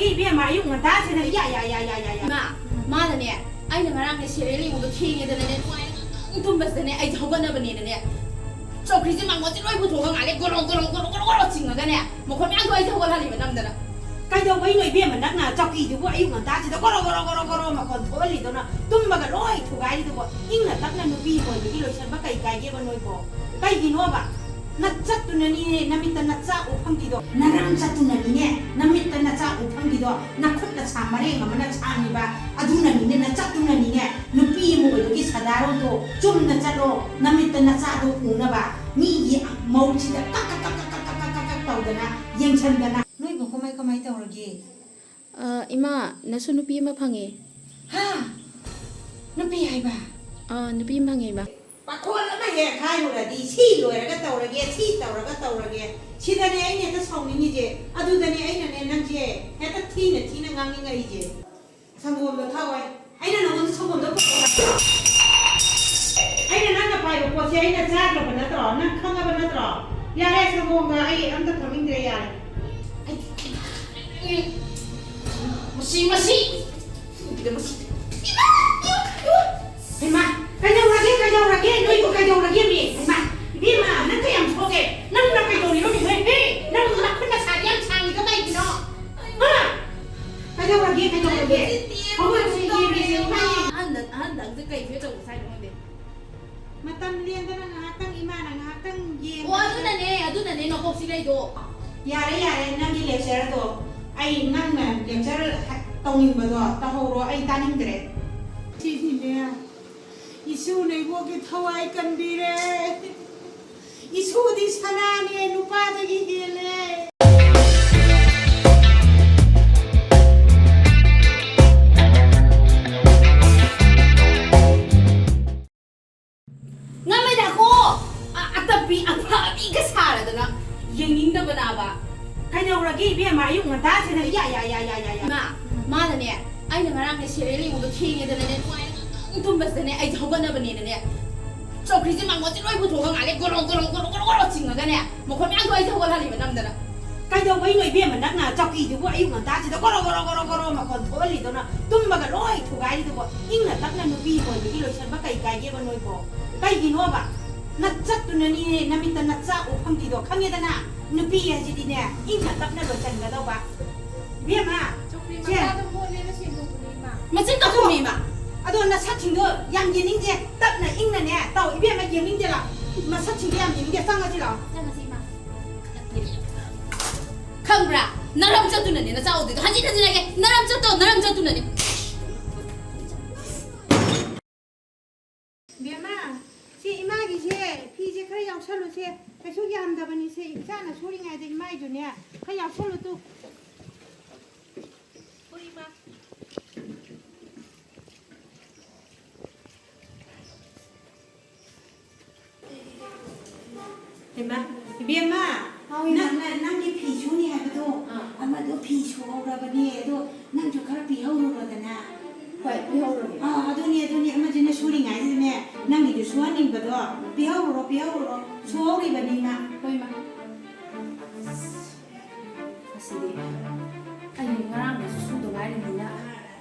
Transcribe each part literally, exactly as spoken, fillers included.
ꯏꯕꯦꯝꯃ, ꯑꯌꯨꯛ ꯉꯟꯇꯥꯁꯤꯗ, ꯏꯌꯥ, ꯌꯥ, ꯌꯥ, ꯌꯥ, ꯌꯥ, ꯌꯥ, ꯌꯥ꯫ ꯏꯃꯥ, ꯃꯥꯅꯅꯦ, ꯑꯩꯅ ꯉꯔꯥꯡꯅꯦ serial ꯌꯦꯡꯕꯗꯣ ꯊꯦꯡꯉꯦꯗꯅꯅꯦ, ꯅꯨꯡꯉꯥꯏꯅ ꯉꯥꯛꯇꯪ ꯇꯨꯝꯕꯁꯤꯗꯅꯦ, ꯑꯩꯁꯦ ꯍꯧꯒꯠꯅꯕꯅꯦꯅꯅꯦ, ꯆꯧꯀ꯭ꯔꯤꯁꯦ ꯃꯥꯡꯒꯣꯟꯁꯦ ꯂꯣꯏ ꯄꯨꯊꯣꯛꯑꯒ ꯉꯥꯜꯂꯦ, ꯒꯣꯔꯣ, ꯒꯣꯔꯣ, ꯒꯣꯔꯣ, ꯒꯣꯔꯣ, ꯒꯣꯔꯣ ꯆꯤꯡꯉꯒꯅꯦ, ꯃꯈꯣꯟ ꯃꯌꯥꯝꯗꯣ ꯑꯩꯁꯦ ꯍꯧꯒꯠꯍꯜꯂꯤꯕ ꯅꯝꯗꯅ꯫ ꯀꯩꯗꯧꯕꯩꯅꯣ ꯏꯕꯦꯝꯃ, ꯅꯪꯅ ꯆꯧꯀ꯭ꯔꯤꯗꯨꯕꯨ ꯑꯌꯨꯛ ꯉꯟꯇꯥꯁꯤꯗ ꯒꯣꯔꯣ, ꯒꯣꯔꯣ, ꯒꯣꯔꯣ, ꯒꯣꯔꯣ ꯃꯈꯣꯟ ꯊꯣꯛꯍꯜꯂꯤꯗꯨꯅ? ꯇꯨꯝꯕꯒ ꯂꯣꯏ ꯊꯨꯒꯥꯏꯔꯤꯗꯨꯕꯣ? ꯏꯪꯅ ꯇꯞꯅ ꯅꯨꯄꯤ ꯑꯣꯏꯕꯒꯤ ꯂꯣꯏꯁꯟꯕ ꯀꯩ ꯀꯥꯏꯒꯦꯕ ꯅꯣꯏꯕꯣ? ꯀꯩꯒꯤꯅꯣꯕ? ꯅꯆꯠꯇꯨꯅꯅꯤꯅꯦ ꯅꯃꯤꯠꯇ ꯅꯆꯥ ꯎ ꯐꯪꯗ꯭ꯔꯤꯗꯣ, ꯅꯔꯝ ꯆꯠꯇꯨꯅꯅꯤꯅꯦ ꯅꯃꯤꯠꯇ ꯅꯆꯥ ꯎ ꯐꯪꯗ꯭ꯔꯤꯗꯣ, ꯅꯈꯨꯠ ꯅꯁꯥ ꯃꯔꯦꯡ ꯑꯃꯅ ꯁꯥꯡꯉꯤꯕ ꯑꯗꯨꯅꯅꯤꯅꯦ, ꯅꯆꯠꯇꯨꯅꯅꯤꯅꯦ꯫ ꯅꯨꯄꯤ ꯑꯃ ꯑꯣꯏꯕꯒꯤ ꯁꯥꯗꯥꯔꯣꯟꯗꯣ ꯆꯨꯝꯅ ꯆꯠꯂꯣ, ꯅꯃꯤꯠꯇ ꯅꯆꯥꯗꯣ ꯎꯅꯕ꯫ ꯃꯤꯒꯤ ꯃꯧꯁꯤꯗ ꯀꯛ ꯀꯛ ꯀꯛ ꯀꯛ ꯀꯛ ꯀꯛ ꯀꯛ ꯀꯛ ꯀꯛ ꯇꯧꯗꯅ ꯌꯦꯡꯁꯟꯗꯅ꯫ ꯅꯣꯏꯕꯨ ꯀꯃꯥꯏ ꯀꯃꯥꯏ ꯇꯧꯔꯒꯦ? ꯑ, ꯏꯃꯥ, ꯅꯁꯨ ꯅꯨꯄꯤ ꯑꯃ ꯐꯪꯉꯦ꯫ ꯍꯥ? ꯅꯨꯄꯤ ꯍꯥꯏꯕ? ꯑ, ꯅꯨꯄꯤ ꯑꯃ ꯐꯪꯉꯦ, ꯏꯃꯥ꯫ ꯄꯥꯈꯣꯜ ꯑꯃ ꯍꯦꯛ ꯍꯥꯏꯔꯨꯔꯗꯤ, "ꯁꯤ ꯂꯣꯏꯔꯒ ꯇꯧꯔꯒꯦ, ꯁꯤ ꯇꯧꯔꯒ ꯇꯧꯔꯒꯦ"꯫ ꯁꯤꯗꯅꯦ ꯑꯩꯅ ꯍꯦꯛꯇ ꯁꯥꯎꯅꯤꯡꯉꯤꯁꯦ꯫ ꯑꯗꯨꯗꯅꯦ ꯑꯩꯅꯅꯦ ꯅꯪꯁꯦ ꯍꯦꯛꯇ ꯊꯤꯅ ꯊꯤꯅ ꯉꯥꯡꯅꯤꯡꯉꯛꯏꯁꯦ꯫ ꯁꯪꯒꯣꯝꯗꯣ ꯊꯛꯑꯣꯏ꯫ ꯑꯩꯅ ꯅꯉꯣꯟꯗ ꯁꯪꯒꯣꯝꯗꯣ ꯄꯨꯊꯣꯛꯑꯣ ꯍꯥꯏꯕ꯭ꯔꯣ? ꯑꯩꯅ ꯅꯪꯅ ꯄꯥꯏꯕ ꯄꯣꯠꯁꯦ ꯑꯩꯅ ꯆꯥꯗ꯭ꯔꯕ ꯅꯠꯇ꯭ꯔꯣ? ꯅꯪ ꯈꯪꯉꯕ ꯅꯠꯇ꯭ꯔꯣ? ꯌꯥꯔꯦ, ꯁꯪꯒꯣꯝꯒ ꯑꯩ ꯑꯝꯇ ꯊꯛꯅꯤꯡꯗ꯭ꯔꯦ, ꯌꯥꯔꯦ꯫ ꯑꯩ, ꯑꯩ, ꯃꯁꯤ, ꯃꯁꯤ, ꯅꯨꯄꯤꯗ ꯃꯁꯤ꯫ ꯏꯃꯥ! ꯏꯃꯥ! ꯏꯃꯥ! ꯍꯩꯃꯥ! ꯀꯩꯗꯧꯔꯒꯦ, ꯀꯩꯗꯧꯔꯒꯦ? ꯅꯣꯏꯕꯨ ꯀꯩꯗꯧꯔꯒꯦ, ꯃꯤ? ꯍꯩꯃꯥ! ꯏꯕꯦꯝꯃ, ꯅꯪ ꯀꯌꯥꯝ ꯁꯣꯛꯒꯦ? ꯅꯪꯅ ꯀꯩꯗꯧꯔꯤꯅꯣ, ꯃꯤ? ꯍꯦ, ꯍꯦ! ꯅꯪ ꯅꯈꯨꯠ ꯅꯁꯥꯗꯤ ꯌꯥꯝ ꯁꯥꯡꯉꯤꯗꯣ ꯀꯩꯒꯤꯅꯣ? ꯍꯥ? ꯀꯩꯗꯧꯔꯒꯦ, ꯀꯩꯗꯧꯔꯒꯦ? ꯍꯧꯒꯠꯂꯁꯤ, ꯌꯦꯡꯉꯁꯤ, ꯏꯃꯥ, ꯌꯦꯡꯉꯁꯤ꯫ ꯑꯍꯟꯗ, ꯑꯍꯟꯗ ꯍꯧꯖꯤꯛ ꯀꯩ ꯐꯤꯕꯝ ꯇꯧꯔꯤ ꯁ꯭ꯋꯥꯏꯗ ꯈꯪꯗꯦ꯫ ꯃꯇꯝ ꯂꯦꯟꯗꯅ ꯉꯥꯏꯍꯥꯛꯇꯪ ꯏꯃꯥꯅ ꯉꯥꯏꯍꯥꯛꯇꯪ ꯌꯦꯡ-꯫ ꯑꯣ, ꯑꯗꯨꯅꯅꯦ, ꯑꯗꯨꯅꯅꯦ ꯅꯀꯣꯛ ꯆꯤꯛꯂꯛꯏꯗꯣ꯫ ꯌꯥꯔꯦ, ꯌꯥꯔꯦ, ꯅꯪꯒꯤ lecture-ꯗꯣ꯫ ꯑꯩ ꯅꯪꯅ lecture ꯍ-, ꯇꯧꯅꯤꯡꯕꯗꯣ ꯇꯧꯍꯧꯔꯣ, ꯑꯩ ꯇꯥꯅꯤꯡꯗ꯭ꯔꯦ꯫ ꯁꯤꯗꯤꯅꯦ, ꯏꯁꯨꯅ ꯏꯕꯣꯛꯀꯤ ꯊꯋꯥꯏ ꯀꯟꯕꯤꯔꯦ꯫ ꯏꯁꯨꯗꯤ ꯁꯅꯥꯅꯦ, ꯅꯨꯄꯥꯗꯒꯤ ꯍꯦꯜꯂꯦ꯫ ꯉꯝꯃꯦꯗꯀꯣ꯫ ꯑ-, ꯑꯇꯞꯄꯤ ꯑꯐꯕꯤꯒ ꯁꯥꯔꯗꯅ ꯌꯦꯡꯅꯤꯡꯗꯕꯅꯕ꯫ ꯀꯩꯗꯧꯔꯒꯦ ꯏꯕꯦꯝꯃ, ꯑꯌꯨꯛ ꯉꯟꯇꯥꯁꯤꯗ? ꯏꯌꯥ, ꯌꯥ, ꯌꯥ, ꯌꯥ, ꯌꯥ, ꯌꯥ꯫ ꯏꯃꯥ, ꯃꯥꯅꯅꯦ, ꯑꯩꯅ ꯉꯔꯥꯡꯅꯦ serial ꯌꯦꯡꯕꯗꯣ ꯊꯦꯡꯉꯦꯗꯅꯅꯦ, ꯅꯨꯡꯉꯥꯏꯅ ꯉꯥꯛꯇꯪ ꯇꯨꯝꯕꯁꯤꯗꯅꯦ, ꯑꯩꯁꯦ ꯍꯧꯒꯠꯅꯕꯅꯦꯅꯅꯦ, ꯆꯧꯀ꯭ꯔꯤꯁꯦ ꯃꯥꯡꯒꯣꯟꯁꯦ ꯂꯣꯏ ꯄꯨꯊꯣꯛꯑꯒ ꯉꯥꯜꯂꯦ, ꯒꯣꯔꯣ, ꯒꯣꯔꯣ, ꯒꯣꯔꯣ, ꯒꯣꯔꯣ, ꯒꯣꯔꯣ ꯆꯤꯡꯉꯒꯅꯦ, ꯃꯈꯣꯟ ꯃꯌꯥꯝꯗꯣ ꯑꯩꯁꯦ ꯍꯧꯒꯠꯍꯜꯂꯤꯕ ꯅꯝꯗꯅ꯫ ꯀꯩꯗꯧꯕꯩꯅꯣ ꯏꯕꯦꯝꯃ, ꯅꯪꯅ ꯆꯧꯀꯤꯗꯨꯕꯨ ꯑꯌꯨꯛ ꯉꯟꯇꯥꯁꯤꯗ ꯒꯣꯔꯣ ꯒꯣꯔꯣ ꯒꯣꯔꯣ ꯒꯣꯔꯣ ꯃꯈꯣꯟ ꯊꯣꯛꯍꯜꯂꯤꯗꯨꯅ? ꯇꯨꯝꯕꯒ ꯂꯣꯏ ꯊꯨꯒꯥꯏꯔꯤꯗꯨꯕꯣ? ꯏꯪꯅ ꯇꯞꯅ ꯅꯨꯄꯤ ꯑꯣꯏꯕꯒꯤ ꯂꯣꯏꯁꯟꯕ ꯀꯩ ꯀꯥꯏꯒꯦꯕ ꯅꯣꯏꯕꯣ? ꯀꯩꯒꯤꯅꯣꯕ? ꯅꯆꯠꯇꯨꯅꯅꯤꯅꯦ ꯅꯃꯤꯠꯇ ꯅꯆꯥ ꯎ ꯐꯪꯗ꯭ꯔꯤꯗꯣ, ꯈꯪꯉꯦꯗꯅ? ꯅꯨꯄꯤ ꯍꯥꯏꯁꯤꯗꯤꯅꯦ ꯏꯪꯅ ꯇꯞꯅ ꯂꯣꯏꯁꯟꯒꯗꯧꯕ꯫ ꯏꯕꯦꯝꯃ, ꯆꯧꯀ꯭ꯔꯤ ꯁꯦ꯫ ꯃꯈꯥꯗ ꯃꯣꯠꯂꯦꯅ ꯁꯦꯡꯗꯣꯛꯄꯅꯦ, ꯏꯃꯥ꯫ ꯃꯆꯤꯟ ꯀꯥꯊꯣꯛꯑꯝꯃꯤ, ꯏꯃꯥ꯫ ꯑꯗꯣ ꯅꯁꯛꯁꯤꯡꯗꯣ ꯌꯥꯝ ꯌꯦꯡꯅꯤꯡꯗꯦ꯫ ꯇꯞꯅ ꯏꯪꯅꯅꯦ ꯇꯧ꯫ ꯏꯕꯦꯝꯃ, ꯌꯦꯡꯅꯤꯡꯗꯦ, ꯂꯥꯎ꯫ ꯃꯁꯛꯁꯤꯡꯗꯣ ꯌꯥꯝ ꯌꯦꯡꯅꯤꯡꯗꯦ꯫ ꯆꯪꯉꯁꯤ ꯂꯥꯎ꯫ ꯆꯪꯉꯁꯤ, ꯏꯃꯥ꯫ ꯈꯪꯕ꯭ꯔꯥ? ꯅꯔꯝ ꯆꯠꯇꯨꯅꯅꯦ ꯅꯆꯥ ꯎꯗꯣꯏꯗꯣ꯫ ꯍꯟꯖꯤꯟ ꯍꯟꯖꯤꯟ ꯍꯥꯏꯒꯦ, ꯅꯔꯝ ꯆꯠꯇꯣ, ꯅꯔꯝ ꯆꯠꯇꯨꯅꯅꯦ꯫ ꯕꯦꯝꯃ, ꯁꯤ ꯏꯃꯥꯒꯤꯁꯦ, ꯐꯤꯁꯦ ꯈꯔ ꯌꯥꯎꯁꯜꯂꯨꯁꯦ꯫ ꯀꯩꯁꯨ ꯌꯥꯝꯗꯕꯅꯤꯁꯦ, ꯏꯆꯥꯅ ꯁꯨꯔꯤꯉꯩꯗ ꯏꯃꯥꯏꯗꯨꯅꯦ ꯈꯔ ꯌꯥꯎꯁꯜꯂꯨ ꯇꯨ꯫ ꯍꯣꯏ, ꯏꯃꯥ꯫ ꯍꯩꯃꯥ, ꯏꯕꯦꯝꯃ, ꯍꯥꯎ, ꯏꯃꯥ꯫ ꯅꯪ, ꯅꯪ, ꯅꯪꯒꯤ ꯐꯤ ꯁꯨꯅꯤ ꯍꯥꯏꯕꯗꯣ, ꯑꯥ꯫ ꯑꯃꯗꯣ ꯐꯤ ꯁꯨꯍꯧꯔꯕꯅꯦ, ꯑꯗꯣ ꯅꯪꯁꯨ ꯈꯔ ꯄꯤꯍꯧꯔꯨꯔꯣꯗꯅ꯫ ꯍꯣꯏ, ꯄꯤꯍꯧꯔꯒꯦ꯫ ꯑꯥ, ꯑꯗꯨꯅꯦ, ꯑꯗꯨꯅꯦ, ꯑꯃꯁꯤꯅ ꯁꯨꯔꯤꯉꯩꯗꯨꯗꯅꯦ, ꯅꯪꯒꯤꯗꯨ ꯁꯨꯍꯟꯅꯤꯡꯕꯗꯣ, ꯄꯤꯍꯧꯔꯨꯔꯣ, ꯄꯤꯍꯧꯔꯨꯔꯣ, ꯁꯨꯍꯧꯔꯤꯕꯅꯤ, ꯏꯃꯥ꯫ ꯍꯣꯏ, ꯏꯃꯥ꯫ ꯑꯁꯤꯗꯤ ꯑꯩ ꯉꯔꯥꯡꯗꯁꯨ ꯁꯨꯗ ꯉꯥꯏꯔꯤꯕꯅꯤꯅ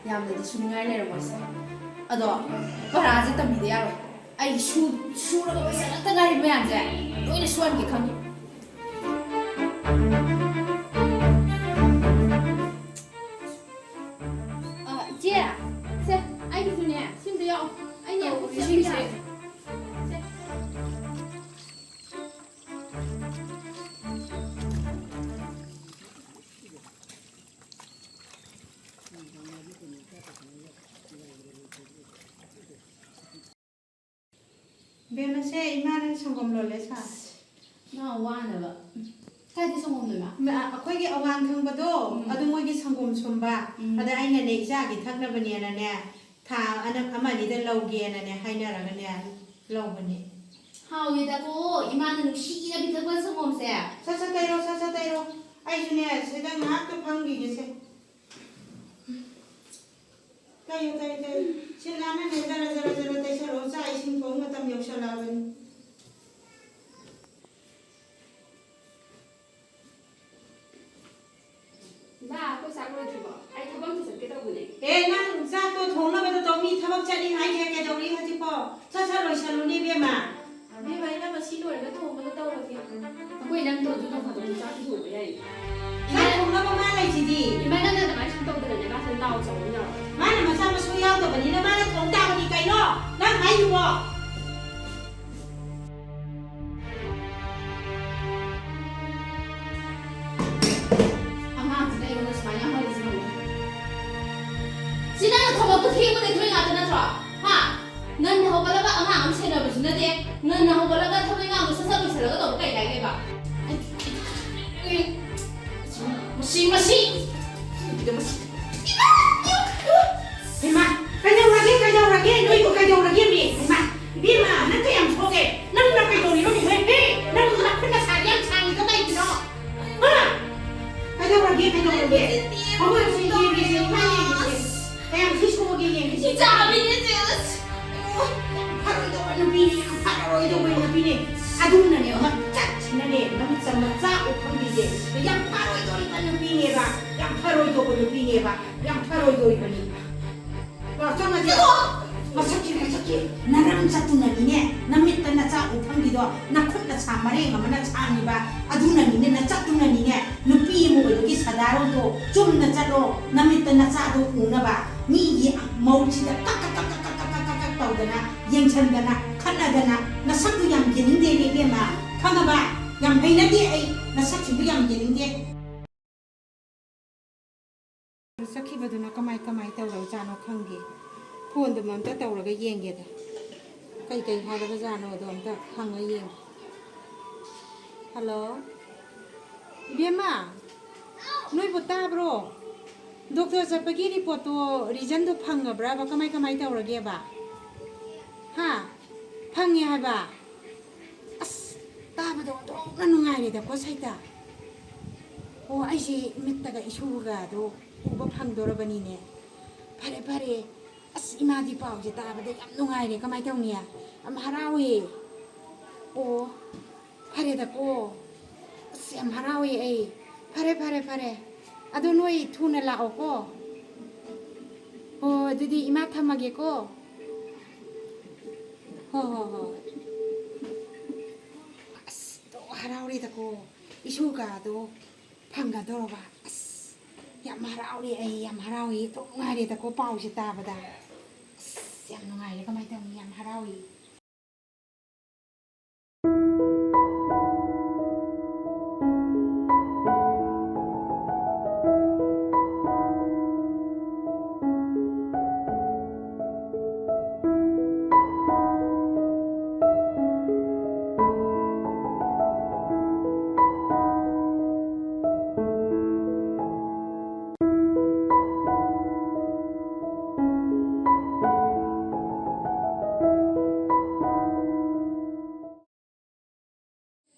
ꯌꯥꯝꯅꯗꯤ ꯁꯨꯅꯤꯡꯉꯥꯏ ꯂꯩꯔꯝꯃꯣꯏꯁꯦ꯫ ꯑꯗꯣ ꯄꯔꯥꯁꯦ ꯇꯝꯕꯤꯗ ꯌꯥꯔꯣꯏ꯫ ꯑꯩ ꯁꯨ-, ꯁꯨꯔꯒ ꯂꯣꯏꯁꯤꯜꯂꯛꯇ ꯉꯥꯏꯔꯤ ꯃꯌꯥꯝꯁꯦ ꯂꯣꯏꯅ ꯁꯨꯍꯟꯒꯦ ꯈꯪꯉꯤ꯫ ꯑ, ꯏꯆꯦ, ꯁꯦ, ꯑꯩꯒꯤꯁꯨꯅꯦ, ꯁꯤꯝꯗ ꯌꯥꯎ꯫ ꯑꯩꯅꯦ, ꯈꯨꯠ ꯁꯦꯝꯕ ꯌꯥꯔꯦ꯫ ꯁꯦ꯫ ꯕꯦꯝꯃꯁꯦ, ꯏꯃꯥꯅ ꯁꯪꯒꯣꯝ ꯂꯣꯜꯂꯦ ꯁꯥ꯫ ꯃꯥ ꯋꯥꯅꯕ꯫ ꯀꯥꯏꯗ ꯁꯪꯒꯣꯝꯅꯣ, ꯏꯃꯥ? ꯃ-, ꯑꯩꯈꯣꯏꯒꯤ ꯑꯋꯥꯡ ꯊꯪꯕꯗꯣ, ꯎꯝ꯫ ꯑꯗꯨ ꯃꯣꯏꯒꯤ ꯁꯪꯒꯣꯝ ꯁꯨꯝꯕ꯫ ꯎꯝ꯫ ꯑꯗ ꯑꯩꯅꯅꯦ, ꯏꯆꯥꯒꯤ ꯊꯛꯅꯕꯅꯦꯅꯅꯦ, ꯊꯥ ꯑꯅ-, ꯑꯃ ꯑꯅꯤꯗ ꯂꯧꯒꯦꯅꯅꯦ ꯍꯥꯏꯅꯔꯒꯅꯦ ꯂꯧꯕꯅꯦ꯫ ꯍꯥꯎꯋꯦꯗꯀꯣ, ꯏꯃꯥꯅ ꯅꯨꯡꯁꯤꯅ ꯄꯤꯊꯛꯄ ꯁꯪꯒꯣꯝꯁꯦ꯫ ꯁꯠ ꯁꯠ ꯇꯩꯔꯣ, ꯁꯠ ꯁꯠ ꯇꯩꯔꯣ꯫ ꯑꯩꯁꯨꯅꯦ, ꯁꯤꯗ ꯉꯥꯏꯍꯥꯛꯇ ꯐꯝꯈꯤꯒꯦꯁꯦ꯫ ꯇꯩꯌꯨ, ꯇꯩꯌꯨ, ꯇꯩꯌꯨ꯫ ꯁꯤꯜ ꯅꯥꯟꯅꯅꯦ ꯖꯔ ꯖꯔ ꯖꯔ ꯇꯩꯁꯜꯂꯣ꯫ ꯆꯥꯛ ꯏꯁꯤꯡ ꯊꯣꯡ ꯃꯇꯝ ꯌꯧꯁꯜꯂꯛꯑꯕꯅꯤ꯫ ꯂꯣꯏꯗ꯭ꯔꯤꯕꯣ? ꯑꯩ ꯊꯕꯛ ꯑꯝꯇ ꯆꯠꯀꯦ ꯇꯧꯕꯅꯦ꯫ ꯑꯦ, ꯅꯪ ꯆꯥꯛꯇꯣ ꯊꯣꯡꯅꯕꯗꯣ ꯇꯧ꯫ ꯃꯤ ꯊꯕꯛ ꯆꯠꯅꯤ ꯍꯥꯏꯁꯦ ꯀꯩꯗꯧꯔꯤ ꯍꯧꯖꯤꯛꯐꯥꯎ? ꯁꯠ ꯁꯠ ꯂꯣꯏꯁꯜꯂꯨꯅꯦ, ꯏꯕꯦꯝꯃ꯫ ꯏꯕꯦꯝꯃ, ꯑꯩꯅ ꯃꯁꯤ ꯂꯣꯏꯔꯒ ꯊꯣꯡꯅꯕ ꯇꯧꯔꯒꯦ꯫ ꯑꯩꯈꯣꯏ ꯏꯅꯝꯗꯣ ꯑꯗꯨ ꯅꯣꯡ ꯐꯥꯗꯣꯛ ꯆꯥꯛ ꯊꯣꯡꯕ ꯌꯥꯏ꯫ ꯆꯥꯛ ꯊꯣꯡꯅꯕ ꯃꯥ ꯂꯩꯁꯤꯗꯤ꯫ ꯏꯃꯥ, ꯅꯪꯅ ꯑꯗꯨꯃꯥꯏꯅ ꯁꯨꯝ ꯇꯧꯗꯅꯅꯦ, ꯃꯥꯁꯨ ꯅꯥꯎ ꯆꯥꯎꯕ ꯌꯥꯎꯔꯣꯏ꯫ ꯃꯥꯅ ꯃꯆꯥ ꯃꯁꯨ ꯌꯥꯎꯗꯕꯅꯤꯅ ꯃꯥꯅ ꯊꯣꯡ ꯇꯥꯕꯅꯤ ꯀꯩꯅꯣ? ꯅꯪ ꯍꯥꯏꯗꯨꯕꯣ? ꯑꯉꯥꯡꯁꯤꯅ ꯑꯩꯉꯣꯟꯗ ꯁꯨꯃꯥꯏꯅ ꯉꯥꯡꯍꯜꯂꯤꯁꯤ ꯀꯩꯅꯣ? ꯁꯤ ꯅꯪꯅ ꯊꯕꯛꯇꯣ ꯊꯦꯡꯕꯗꯩ ꯊꯣꯛꯏ ꯉꯥꯛꯇ ꯅꯠꯇ꯭ꯔꯣ? ꯍꯥ? ꯉꯟꯅ ꯍꯧꯒꯠꯂꯒ ꯑꯉꯥꯡ ꯑꯃ ꯁꯦꯟꯅꯕꯁꯨ ꯅꯠꯇꯦ꯫ ꯉꯟꯅ ꯍꯧꯒꯠꯂꯒ ꯊꯕꯛ ꯏꯟꯈꯥꯡꯗꯣ ꯁꯠ ꯁꯠ ꯂꯣꯏꯁꯤꯜꯂꯒ ꯇꯧꯕ ꯀꯩ ꯀꯥꯏꯒꯦꯕ? ꯃꯁꯤ, ꯃꯁꯤ! ꯏꯃꯥ! ꯏꯃꯥ! ꯏꯃꯥ! ꯀꯩꯗꯧꯔꯒꯦ? ꯀꯩꯗꯧꯔꯒꯦ? ꯅꯣꯏꯕꯨ ꯀꯩꯗꯧꯔꯒꯦ, ꯃꯤ? ꯏꯃꯥ! ꯏꯕꯦꯝꯃ, ꯅꯪ ꯀꯌꯥꯝ ꯁꯣꯛꯑꯦ? ꯅꯪ ꯅ ꯀꯩꯗꯧꯔꯤꯅꯣ, ꯅꯦꯍꯦ? ꯍꯦ! ꯅꯪ ꯅꯈꯨꯠ ꯅꯁꯥꯗꯤ ꯌꯥꯝ ꯁꯥꯡꯉꯤꯗꯣ ꯀꯩꯒꯤꯅꯣ? ꯍꯥ? ꯀꯩꯗꯧꯔꯒꯦ, ꯀꯩꯗꯧꯔꯒꯦ? ꯍꯧꯒꯠꯂꯁꯤ, ꯌꯦꯡꯒꯦꯁꯦ, ꯏꯃꯥ, ꯌꯦꯡꯒꯦꯁꯦ꯫ ꯀꯌꯥꯝ ꯊꯤ ꯁꯣꯛꯑꯒꯦ, ꯌꯦꯡꯒꯦꯁꯦ꯫ ꯏꯆꯥꯕꯤꯅꯦ, ꯖꯦꯁ꯫ ꯌꯥꯝ ꯐꯔꯣꯏꯗꯧꯕ ꯅꯨꯄꯤꯅꯦ, ꯌꯥꯝ ꯐꯔꯣꯏꯗꯧꯕ ꯅꯨꯄꯤꯅꯦ꯫ ꯑꯗꯨꯅꯅꯦ, ꯃꯆꯠꯁꯤꯅꯅꯦ, ꯃꯃꯤꯠꯇ ꯃꯆꯥ ꯎ ꯐꯪꯕꯤꯁꯦ꯫ ꯌꯥꯝ ꯐꯔꯣꯏꯗꯧꯔꯤꯕ ꯅꯨꯄꯤꯅꯦꯕ, ꯌꯥꯝ ꯐꯔꯣꯏꯗꯧꯕ ꯅꯨꯄꯤꯅꯦꯕ, ꯌꯥꯝ ꯐꯔꯣꯏꯗꯧꯔꯤꯕꯅꯤ꯫ ꯂꯥꯛꯆꯧ, ꯂꯥꯛꯆꯧ꯫ ꯃꯁꯛꯁꯤ, ꯃꯁꯛꯁꯤ꯫ ꯅꯔꯝ ꯆꯠꯇꯨꯅꯅꯤꯅꯦ, ꯅꯃꯤꯠꯇ ꯅꯆꯥ ꯎꯐꯝꯒꯤꯗꯣ, ꯅꯈꯨꯠ ꯅꯁꯥ ꯃꯔꯦꯡ ꯑꯃꯅ ꯁꯥꯡꯉꯤꯕ, ꯑꯗꯨꯅꯅꯤꯅꯦ, ꯅꯆꯠꯇꯨꯅꯅꯤꯅꯦ, ꯅꯨꯄꯤ ꯑꯃ ꯑꯣꯏꯕꯒꯤ ꯁꯗꯥꯔꯣꯟꯗꯣ, ꯆꯨꯝꯅ ꯆꯠꯂꯣ, ꯅꯃꯤꯠꯇ ꯅꯆꯥꯗꯣ ꯎꯅꯕ꯫ ꯃꯤꯒꯤ ꯃꯧꯁꯤꯗ ꯀꯛ, ꯀꯛ, ꯀꯛ ꯇꯧꯗꯅ, ꯌꯦꯡꯁꯟꯗꯅ, ꯈꯠꯅꯗꯅ, ꯅꯁꯛꯇꯨ ꯌꯥꯝ ꯌꯦꯡꯅꯤꯡꯗꯦꯅꯦ ꯏꯕꯦꯝꯃ, ꯈꯪꯉꯕ? ꯌꯥꯝ ꯍꯩꯅꯗꯦ ꯑꯩ, ꯅꯁꯛꯁꯤꯡꯗꯨ ꯌꯥꯝ ꯌꯦꯡꯅꯤꯡꯗꯦ꯫ ꯆꯠꯈꯤꯕꯗꯨꯅ ꯀꯃꯥꯏ ꯀꯃꯥꯏ ꯇꯧꯔꯕꯖꯥꯠꯅꯣ ꯈꯪꯗꯦ꯫ ꯐꯣꯟꯗꯨꯃ ꯑꯝꯇ ꯇꯧꯔꯒ ꯌꯦꯡꯒꯦꯗ꯫ ꯀꯩ ꯀꯩ ꯍꯥꯏꯔꯕꯖꯥꯠꯅꯣꯗꯣ ꯑꯝꯇ ꯍꯪꯉ ꯌꯦꯡꯒꯦ꯫ ꯍꯜꯂꯣ? ꯏꯕꯦꯝꯃ, ꯅꯣꯏꯕꯨ ꯇꯥꯕ꯭ꯔꯣ? ꯗꯣꯛꯇꯔ ꯆꯠꯄꯒꯤ ꯔꯤꯄꯣꯔꯠꯇꯣ, ꯔꯤꯖꯟꯗꯣ ꯐꯪꯉꯕ꯭ꯔꯕ? ꯀꯃꯥꯏ ꯀꯃꯥꯏ ꯇꯧꯔꯒꯦꯕ? ꯍꯥ? ꯐꯪꯉꯦ ꯍꯥꯏꯕ? ꯑꯁ, ꯇꯥꯕꯗ ꯑꯣꯟꯊꯣꯛꯅ ꯅꯨꯡꯉꯥꯏꯔꯦꯗꯀꯣ, ꯁꯩꯇ꯫ ꯑꯣ, ꯑꯩꯁꯦ ꯃꯤꯠꯇꯒ ꯏꯁꯨꯒꯗꯣ ꯎꯕ ꯐꯪꯗꯣꯔꯕꯅꯤꯅꯦ꯫ ꯐꯔꯦ, ꯐꯔꯦ꯫ ꯑꯁ, ꯏꯃꯥꯗꯤ ꯄꯥꯎꯁꯦ ꯇꯥꯕꯗ ꯌꯥꯝ ꯅꯨꯡꯉꯥꯏꯔꯦ꯫ ꯀꯃꯥꯏ ꯇꯧꯅꯤ? ꯌꯥꯝ ꯍꯔꯥꯎꯋꯦ꯫ ꯑꯣ, ꯐꯔꯦꯗꯀꯣ꯫ ꯑꯁ, ꯌꯥꯝ ꯍꯔꯥꯎꯋꯦ ꯑꯩ꯫ ꯐꯔꯦ, ꯐꯔꯦ, ꯐꯔꯦ꯫ ꯑꯗꯣ ꯅꯣꯏ ꯊꯨꯅ ꯂꯥꯛꯑꯣꯀꯣ꯫ ꯍꯣ, ꯑꯗꯨꯗꯤ ꯏꯃꯥ ꯊꯝꯃꯒꯦꯀꯣ꯫ ꯍꯣ, ꯍꯣ, ꯍꯣ꯫ ꯑꯁ, ꯑꯗꯣ ꯍꯔꯥꯎꯔꯦꯗꯀꯣ꯫ ꯏꯁꯨꯒꯗꯣ ꯐꯪꯒꯗꯧꯔꯕ꯫ ꯑꯁ, ꯌꯥꯝ ꯍꯔꯥꯎꯔꯦ ꯑꯩ, ꯌꯥꯝ ꯍꯔꯥꯎꯔꯦ꯫ ꯑꯗꯨꯝ ꯉꯥꯏꯔꯦꯗꯀꯣ ꯄꯥꯎꯁꯦ ꯇꯥꯕꯗ꯫ ꯑꯁ, ꯌꯥꯝ ꯅꯨꯡꯉꯥꯏꯔꯦ꯫ ꯀꯃꯥꯏꯅ ꯇꯧꯅꯤ? ꯌꯥꯝ ꯍꯔꯥꯎꯔꯦ꯫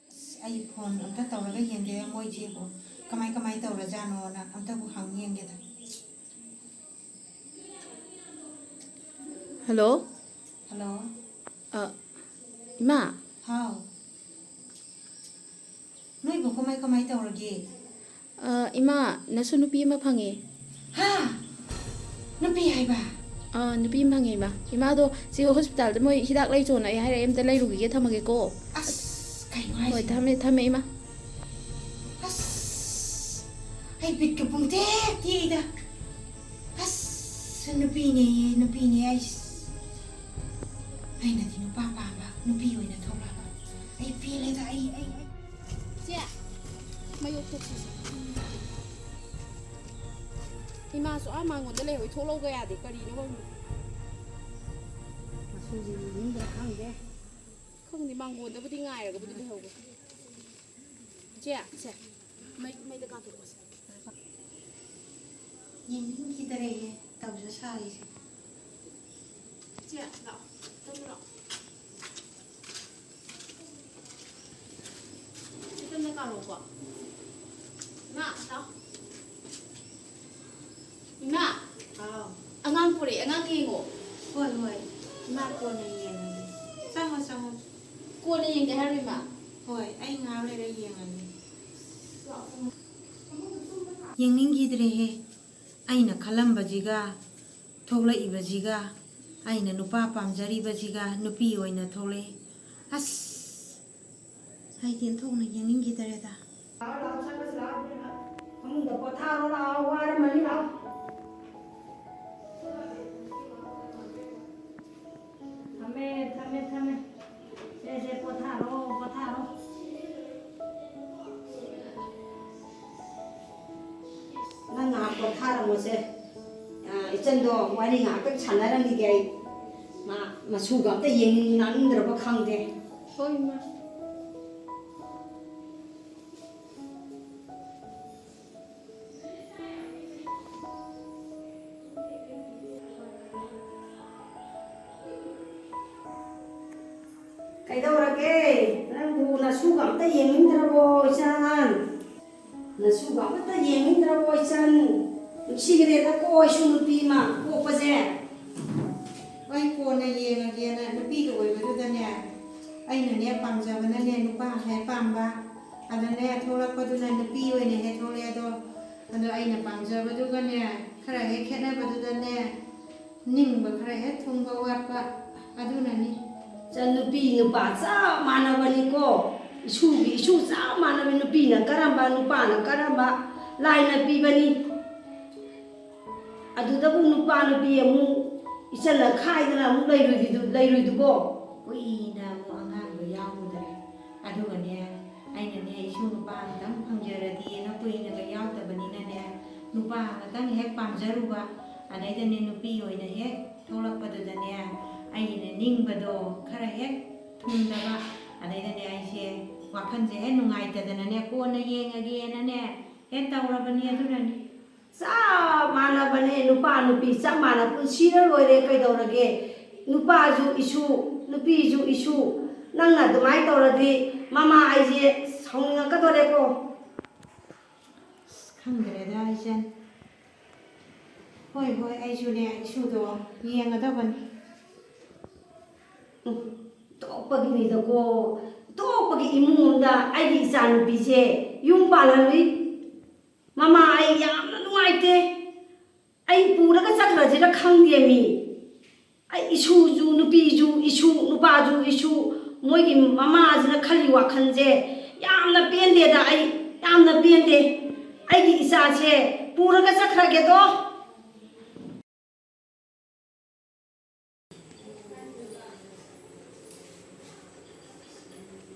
ꯑꯁ, ꯑꯩ ꯐꯣꯟ ꯑꯝꯇ ꯇꯧꯔꯒ ꯌꯦꯡꯒꯦ, ꯃꯣꯏꯁꯤꯕꯨ ꯀꯃꯥꯏ ꯀꯃꯥꯏ ꯇꯧꯔꯖꯥꯠꯅꯣꯅ ꯑꯝꯇꯕꯨ ꯍꯪ ꯌꯦꯡꯒꯦꯗ꯫ ꯍꯜꯂꯣ꯫ ꯍꯜꯂꯣ꯫ ꯑ, ꯏꯃꯥ꯫ ꯍꯥꯎ꯫ ꯅꯣꯏꯕꯨ ꯀꯃꯥꯏ ꯀꯃꯥꯏ ꯇꯧꯔꯒꯦ? ꯑ, ꯏꯃꯥ, ꯅꯁꯨ ꯅꯨꯄꯤ ꯑꯃ ꯐꯪꯉꯦ꯫ ꯍꯥ? ꯅꯨꯄꯤ ꯍꯥꯏꯕ? ꯑ, ꯅꯨꯄꯤ ꯑꯃ ꯐꯪꯉꯦ, ꯏꯃꯥ꯫ ꯏꯃꯥꯗꯣ ꯁꯤ ꯍꯣꯁꯄꯤꯇꯥꯜꯗ ꯃꯣꯏ ꯍꯤꯗꯥꯛ ꯂꯩꯆꯣꯅ ꯑꯩ ꯍꯥꯏꯔꯛꯑꯦ, ꯑꯝꯇ ꯂꯩꯔꯨꯈꯤꯒꯦ, ꯊꯝꯃꯒꯦꯀꯣ꯫ ꯑꯁ, ꯀꯩꯅꯣ ꯍꯣꯏ, ꯍꯥꯏꯁꯤꯕꯣ? ꯊꯝꯃꯦ, ꯊꯝꯃꯦ, ꯏꯃꯥ꯫ ꯑꯁ, ꯑꯩ ꯕꯤꯠꯀ ꯄꯨꯡꯇꯦꯛ ꯇꯦꯛꯏꯗ꯫ ꯑꯁ, ꯅꯨꯄꯤꯅꯦꯌꯦ, ꯅꯨꯄꯤꯅꯦ ꯑꯩꯁ꯫ ꯑꯩꯅꯗꯤ ꯅꯨꯄꯥ ꯄꯥꯝꯕ, ꯅꯨꯄꯤ ꯑꯣꯏꯅ ꯊꯣꯛꯂꯛꯑꯕ꯫ ꯑꯩ ꯄꯦꯜꯂꯦꯗ, ꯑꯩ, ꯑꯩ, ꯑꯩ꯫ ꯆꯦ, ꯃꯌꯣꯛ ꯊꯣꯛꯁꯤꯁꯦ꯫ ꯏꯃꯥꯁꯨ ꯑꯥ ꯃꯉꯣꯟꯗ ꯂꯩꯍꯧꯏ, ꯊꯣꯛꯂꯛꯎꯒ ꯌꯥꯗꯦ, ꯀꯔꯤꯅꯣ ꯈꯪꯗꯦ꯫ ꯃꯁꯨꯁꯤ ꯌꯦꯡꯅꯤꯡꯗ꯭ꯔꯥ ꯈꯪꯗꯦ꯫ ꯈꯪꯗꯦ, ꯃꯥꯡꯒꯣꯟꯗꯕꯨꯗꯤ ꯉꯥꯏꯔꯒꯕꯨꯗꯤ ꯂꯩꯍꯧꯕ꯫ ꯆꯦ, ꯁꯦ, ꯃꯩ, ꯃꯩꯗ ꯀꯥꯞꯊꯣꯛꯑꯣꯁꯦ꯫ ꯌꯦꯡꯅꯤꯡꯈꯤꯗꯔꯦꯍꯦ, ꯇꯧꯖ ꯁꯥꯔꯤꯁꯦ꯫ ꯆꯦ, ꯂꯥꯛꯑꯣ, ꯇꯨꯝꯃꯨ ꯂꯥꯛꯑꯣ꯫ ꯆꯦ, ꯇꯨꯝꯅ ꯀꯥꯔꯣꯀꯣ꯫ ꯏꯃꯥ, ꯂꯥꯛꯑꯣ꯫ ꯏꯃꯥ! ꯍꯥꯎ꯫ ꯑꯉꯥꯡ ꯄꯨꯔꯛꯑꯦ, ꯑꯉꯥꯡ ꯌꯦꯡꯉꯣ꯫ ꯍꯣꯏ, ꯍꯣꯏ꯫ ꯏꯃꯥ ꯀꯣꯟꯅ ꯌꯦꯡꯉꯒꯦ꯫ ꯆꯪꯉꯣ, ꯆꯪꯉꯣ꯫ ꯀꯣꯟꯅ ꯌꯦꯡꯒꯦ ꯍꯥꯏꯔꯣ, ꯏꯃꯥ? ꯍꯣꯏ, ꯑꯩ ꯉꯥꯏꯍꯥꯛ ꯂꯩꯔ ꯌꯦꯡꯉꯒꯦ꯫ ꯂꯥꯛꯑꯣ, ꯆꯪꯉꯣ꯫ ꯌꯦꯡꯅꯤꯡꯈꯤꯗ꯭ꯔꯦꯍꯦ꯫ ꯑꯩꯅ ꯈꯜꯂꯝꯕꯁꯤꯒ ꯊꯣꯛꯂꯛꯏꯕꯁꯤꯒ, ꯑꯩꯅ ꯅꯨꯄꯥ ꯄꯥꯝꯖꯔꯤꯕꯁꯤꯒ ꯅꯨꯄꯤ ꯑꯣꯏꯅ ꯊꯣꯛꯂꯛꯑꯦ꯫ ꯑꯁ, ꯑꯩꯗꯤ ꯑꯣꯟꯊꯣꯛꯅ ꯌꯦꯡꯅꯤꯡꯈꯤꯗꯔꯦꯗ꯫ ꯂꯥꯛꯑꯣ, ꯂꯥꯛꯑꯣ, ꯆꯪꯉꯁꯤ ꯂꯥꯛꯑꯣ, ꯏꯕꯦꯝꯃ꯫ ꯐꯃꯨꯡꯗ ꯄꯣꯊꯥꯔꯣ ꯂꯥꯛꯑꯣ, ꯋꯥꯔꯝꯃꯅꯤ ꯂꯥꯛꯑꯣ꯫ ꯊꯝꯃꯦ, ꯊꯝꯃꯦ, ꯊꯝꯃꯦ꯫ ꯁꯦ, ꯁꯦ, ꯄꯣꯊꯥꯔꯣ, ꯄꯣꯊꯥꯔꯣ꯫ ꯅꯪ ꯉꯥꯏꯍꯥꯛ ꯄꯣꯊꯥꯔꯝꯃꯣꯁꯦ꯫ ꯑ, ꯏꯆꯟꯗꯣ ꯋꯥꯔꯤ ꯉꯥꯏꯍꯥꯛꯇꯪ ꯁꯥꯟꯅꯔꯝꯈꯤꯒꯦ ꯑꯩ꯫ ꯃꯥ ꯃꯁꯨꯒ ꯑꯝꯇ ꯌꯦꯡꯅꯤꯡ ꯂꯥꯛꯅꯤꯡꯗ꯭ꯔꯕ ꯈꯪꯗꯦ꯫ ꯍꯣꯏ, ꯏꯃꯥ꯫ ꯀꯩꯗꯧꯔꯒꯦ? ꯅꯪꯕꯨ ꯅꯁꯨꯒ ꯑꯝꯇ ꯌꯦꯡꯅꯤꯡꯗ꯭ꯔꯕꯣ, ꯏꯆꯟ? ꯅꯁꯨꯒ ꯑꯃꯠꯇ ꯌꯦꯡꯅꯤꯡꯗ꯭ꯔꯕꯣ, ꯏꯆꯟ? ꯅꯨꯡꯁꯤꯈ꯭ꯔꯦꯗꯀꯣ, ꯏꯁꯨ ꯅꯨꯄꯤ ꯑꯃ ꯄꯣꯛꯄꯁꯦ꯫ ꯍꯣꯏ, ꯀꯣꯟꯅ ꯌꯦꯡꯉꯒꯦꯅ ꯅꯨꯄꯤꯒ ꯑꯣꯏꯕꯗꯨꯗꯅꯦ, ꯑꯩꯅꯅꯦ ꯄꯥꯝꯖꯕꯅꯅꯦ ꯅꯨꯄꯥ ꯍꯦꯛ ꯄꯥꯝꯕ, ꯑꯗꯅꯦ ꯊꯣꯛꯂꯛꯄꯗꯨꯅ ꯅꯨꯄꯤ ꯑꯣꯏꯅ ꯍꯦꯛ ꯊꯣꯛꯂꯛꯑꯦ꯫ ꯑꯗꯣ, ꯑꯗꯣ ꯑꯩꯅ ꯄꯥꯝꯖꯕꯗꯨꯒꯅꯦ ꯈꯔ ꯍꯦꯛ ꯈꯦꯠꯅꯕꯗꯨꯗꯅꯦ, ꯅꯤꯡꯕ ꯈꯔ ꯍꯦꯛ ꯊꯨꯡꯕ ꯋꯥꯠꯄ ꯑꯗꯨꯅꯅꯤ꯫ ꯏꯆꯟ, ꯅꯨꯄꯤ ꯅꯨꯄꯥ ꯆꯞ ꯃꯥꯟꯅꯕꯅꯤꯀꯣ꯫ ꯏꯁꯨꯒꯤ ꯏꯁꯨ ꯆꯞ ꯃꯥꯟꯅꯕ, ꯅꯨꯄꯤꯅ ꯀꯔꯝꯕ, ꯅꯨꯄꯥꯅ ꯀꯔꯝꯕ, ꯂꯥꯏꯅ ꯄꯤꯕꯅꯤ꯫ ꯑꯗꯨꯗꯕꯨ ꯅꯨꯄꯥ ꯅꯨꯄꯤ ꯑꯃꯨꯛ ꯏꯆꯟꯅ ꯈꯥꯏꯗꯅ ꯑꯃꯨꯛ ꯂꯩꯔꯣꯏꯗꯨ-, ꯂꯩꯔꯣꯏꯗꯨꯕꯣ? ꯀꯨꯏꯅ ꯑꯃꯨꯛ ꯑꯉꯥꯡꯗꯣ ꯌꯥꯎꯔꯨꯗ꯭ꯔꯦ꯫ ꯑꯗꯨꯒꯅꯦ, ꯑꯩꯅꯅꯦ, ꯏꯁꯨ ꯅꯨꯄꯥ ꯑꯃꯇꯪ ꯐꯪꯖꯔꯗꯤꯅ ꯀꯨꯏꯅꯒ ꯌꯥꯎꯗꯕꯅꯤꯅꯅꯦ, ꯅꯨꯄꯥ ꯑꯃꯇꯪ ꯍꯦꯛ ꯄꯥꯝꯖꯔꯨꯕ, ꯑꯗꯩꯗꯅꯦ, ꯅꯨꯄꯤ ꯑꯣꯏꯅ ꯍꯦꯛ ꯊꯣꯛꯂꯛꯄꯗꯨꯗꯅꯦ, ꯑꯩꯒꯤꯅꯦ ꯅꯤꯡꯕꯗꯣ ꯈꯔ ꯍꯦꯛ ꯊꯨꯡꯗꯕ, ꯑꯗꯩꯗꯅꯦ, ꯑꯩꯁꯦ ꯋꯥꯈꯜꯁꯦ ꯍꯦꯛ ꯅꯨꯡꯉꯥꯏꯇꯗꯅꯅꯦ, ꯀꯣꯟꯅ ꯌꯦꯡꯉꯒꯦꯅꯅꯦ ꯍꯦꯛ ꯇꯧꯔꯕꯅꯤ꯫ ꯑꯗꯨꯅꯅꯤ꯫ ꯆꯞ ꯃꯥꯟꯅꯕꯅꯦ, ꯅꯨꯄꯥ ꯅꯨꯄꯤ ꯆꯞ ꯃꯥꯟꯅ ꯄꯨꯟꯁꯤꯔ ꯂꯣꯏꯔꯦ, ꯀꯩꯗꯧꯔꯒꯦ? ꯅꯨꯄꯥꯁꯨ ꯏꯁꯨ, ꯅꯨꯄꯤꯁꯨ ꯏꯁꯨ꯫ ꯅꯪꯅ ꯑꯗꯨꯃꯥꯏꯅ ꯇꯧꯔꯗꯤ ꯃꯃꯥ ꯑꯩꯁꯦ ꯁꯥꯎꯅꯤꯡꯉꯛꯀꯗꯣꯔꯦꯀꯣ꯫ ꯑꯁ, ꯈꯪꯗ꯭ꯔꯦꯗ, ꯏꯆꯟ꯫ ꯍꯣꯏ, ꯍꯣꯏ, ꯑꯩꯁꯨꯅꯦ, ꯏꯁꯨꯗꯣ ꯌꯦꯡꯒꯗꯕꯅꯤ꯫ ꯎꯝ, ꯇꯣꯛꯄꯒꯤꯅꯤꯗꯀꯣ, ꯇꯣꯛꯄꯒꯤ ꯏꯃꯨꯡ ꯑꯃꯗ ꯑꯩꯒꯤ ꯏꯆꯥ ꯅꯨꯄꯤꯁꯦ ꯌꯨꯝ ꯄꯥꯜꯍꯜꯂꯨꯏ꯫ ꯃꯃꯥ, ꯑꯩ ꯌꯥꯝꯅ ꯅꯨꯡꯉꯥꯏꯇꯦ꯫ ꯑꯩ ꯄꯨꯔꯒ ꯆꯠꯈ꯭ꯔꯁꯤꯔ ꯈꯪꯗꯦ ꯃꯤ꯫ ꯑꯩ ꯏꯁꯨꯁꯨ ꯅꯨꯄꯤꯁꯨ ꯏꯁꯨ, ꯅꯨꯄꯥꯁꯨ ꯏꯁꯨ, ꯃꯣꯏꯒꯤ ꯃꯃꯥꯁꯤꯅ ꯈꯜꯂꯤ ꯋꯥꯈꯜꯁꯦ ꯌꯥꯝꯅ ꯄꯦꯟꯗꯦꯗ꯫ ꯑꯩ ꯌꯥꯝꯅ ꯄꯦꯟꯗꯦ꯫ ꯑꯩꯒꯤ ꯏꯆꯥꯁꯦ ꯄꯨꯔꯒ ꯆꯠꯈ꯭ꯔꯒꯦꯗꯣ꯫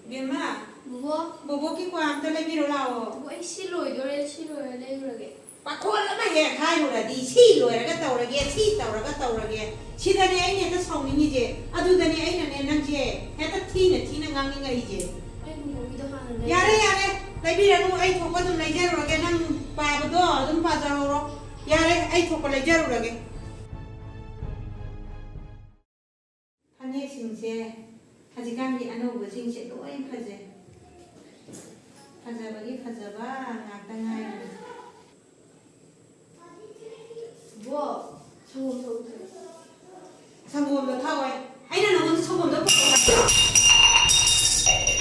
ꯕꯦꯝꯃ, ꯕꯣꯕꯣ? ꯕꯣꯕꯣꯒꯤ ꯀ꯭ꯋꯥ ꯑꯝꯇ ꯂꯩꯕꯤꯔꯣ ꯂꯥꯛꯑꯣ꯫ ꯕꯣꯕꯣ, ꯑꯩ ꯁꯤ ꯂꯣꯏꯗꯣꯔꯦ, ꯁꯤ ꯂꯣꯏꯔ ꯂꯩꯔꯨꯔꯒꯦ꯫ ꯄꯥꯈꯣꯜ ꯑꯃ ꯍꯦꯛ ꯍꯥꯏꯔꯨꯔꯗꯤ, "ꯁꯤ ꯂꯣꯏꯔꯒ ꯇꯧꯔꯒꯦ, ꯁꯤ ꯇꯧꯔꯒ ꯇꯧꯔꯒꯦ"꯫ ꯁꯤꯗꯅꯦ ꯑꯩꯅ ꯍꯦꯛꯇ ꯁꯥꯎꯅꯤꯡꯉꯤꯁꯦ꯫ ꯑꯗꯨꯗꯅꯦ ꯑꯩꯅꯅꯦ ꯅꯪꯁꯦ ꯍꯦꯛꯇ ꯊꯤꯅ ꯊꯤꯅ ꯉꯥꯡꯅꯤꯡꯉꯛꯏꯁꯦ꯫ ꯑꯩ ꯕꯣꯕꯣꯒꯤꯗꯣ ꯍꯥꯟꯅ ꯂꯩ- ꯌꯥꯔꯦ, ꯌꯥꯔꯦ, ꯂꯩꯕꯤꯔꯅꯨ꯫ ꯑꯩ ꯊꯣꯛꯄ ꯑꯗꯨꯝ ꯂꯩꯖꯔꯨꯔꯒꯦ꯫ ꯅꯪ ꯄꯥꯕꯗꯣ ꯑꯗꯨꯝ ꯄꯥꯖꯍꯧꯔꯣ꯫ ꯌꯥꯔꯦ, ꯑꯩ ꯊꯣꯛꯄ ꯂꯩꯖꯔꯨꯔꯒꯦ꯫ ꯐꯅꯦꯛꯁꯤꯡꯁꯦ ꯍꯧꯖꯤꯛꯀꯥꯟꯒꯤ ꯑꯅꯧꯕꯁꯤꯡꯁꯦ ꯂꯣꯏ ꯐꯖꯩ꯫ ꯐꯖꯕꯒꯤ ꯐꯖꯕ ꯉꯥꯛꯇ ꯉꯥꯏꯔꯦ꯫ ꯕꯣ, ꯁꯪꯒꯣꯝ ꯊꯛꯎꯁꯦ꯫ ꯁꯪꯒꯣꯝꯗꯣ ꯊꯛꯑꯣꯏ꯫ ꯑꯩꯅ ꯅꯉꯣꯟꯗ ꯁꯪꯒꯣꯝꯗꯣ ꯄꯨꯔꯛꯑꯣ ꯍꯥꯏꯕ꯭ꯔꯣ?